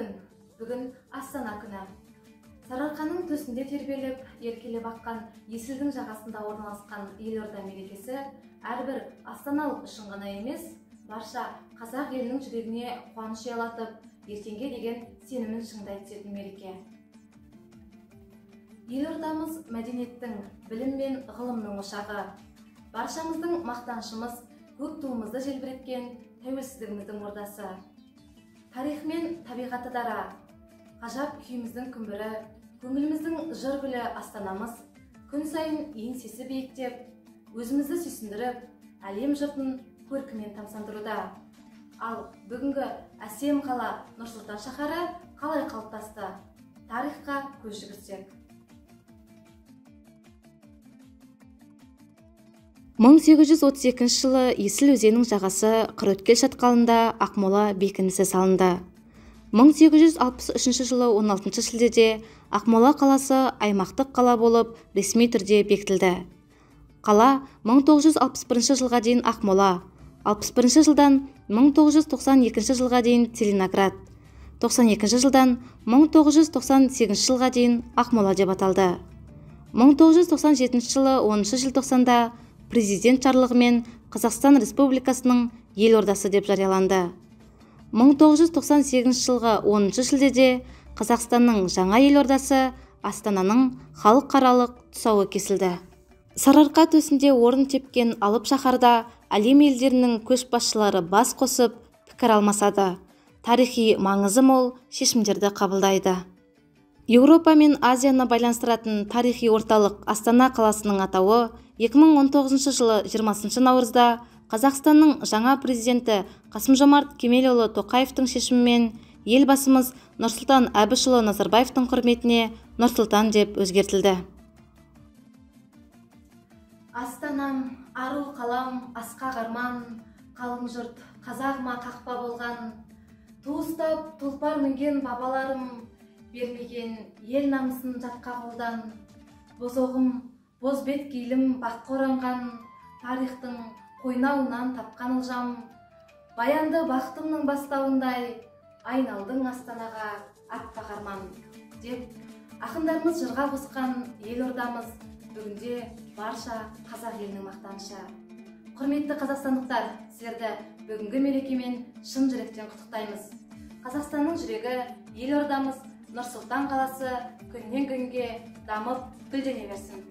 күн, бүгін Астана күні. Сарыарқаның төсінде тербеліп, еркелеп аққан Есілдің жағасында орналасқан елорда мерекесі әрбір астаналық үшін ғана емес, барша қазақ елінің жүрегіне қуаныш ұялатып, ертеңге деген сенімін шыңдай түсетін мереке. Елордамыз мәдениеттің, білім мен ғылымның ошағы. Баршамыздың мақтанышымыз, көк туымызды желбіреткен тәуелсіздігіміздің ордасы. Тарихы мен табиғаты дара, ғажап күйіміздің күмбірі, көңіліміздің жыр гүлі Астанамыз күн сайын еңсесі биіктеп, өзімізді сүйсіндіріп, әлем жұртын көркімен тамсандыруда. Ал бүгінгі әсем қала Нұр-Сұлтан шаһары қалай қалыптасты? Тарихқа көз жүгіртсек. 1832 жылы Есіл өзенінің жағасы Қырөткел шатқалында Ақмола бекінісі салынды. 1863 жылы 16 шілдеде Ақмола қаласы аймақтық қала болып ресми түрде бекітілді. Қала 1961 жылға дейін Ақмола, 61 жылдан 1992 жылға дейін Целиноград, 92 жылдан 1998 жылға дейін Ақмола деп аталды. 1997 жылы 10 желтоқсанда президент жарлығымен Қазақстан Республикасының елордасы деп жарияланды. 1998 жылғы 10 шілдеде Қазақстанның жаңа елордасы Астананың халықаралық тұсауы кесілді. Сарыарқа төсінде орын тепкен алып шаһарда әлем елдерінің көшбасшылары бас қосып, пікір алмасады, тарихи маңызы мол шешімдерді қабылдайды. Еуропа мен Азияны байланыстыратын тарихи орталық Астана қаласының атауы 2019 жылы 20 наурызда Қазақстанның жаңа президенті Қасым-Жомарт Кемелұлы Тоқаевтың шешімімен елбасымыз Нұрсұлтан Әбішұлы Назарбаевтың құрметіне Нұрсұлтан деп өзгертілді. Астанам, ару қалам, асқақ арман, қалың жұрт қазағыма қақпа болған, ту ұстап тұлпар мінген бабаларым, бермеген ел намысын жатқа қолдан, бозоғым, боз бет кейлім баққа оранған, тарихтың қойнауынан тапқан олжам, баянды бақытымның бастауындай, айналдың Астанаға аппақ арман деп ақындарымыз жырға қосқан елордамыз бүгінде барша қазақ елінің мақтанышы. Құрметті қазақстандықтар, сіздерді бүгінгі мерекемен шын жүректен құттықтаймыз. Қазақстанның жүрегі елордамыз Нұр-Сұлтан қаласы күннен күнге дамып, гүлдене берсін.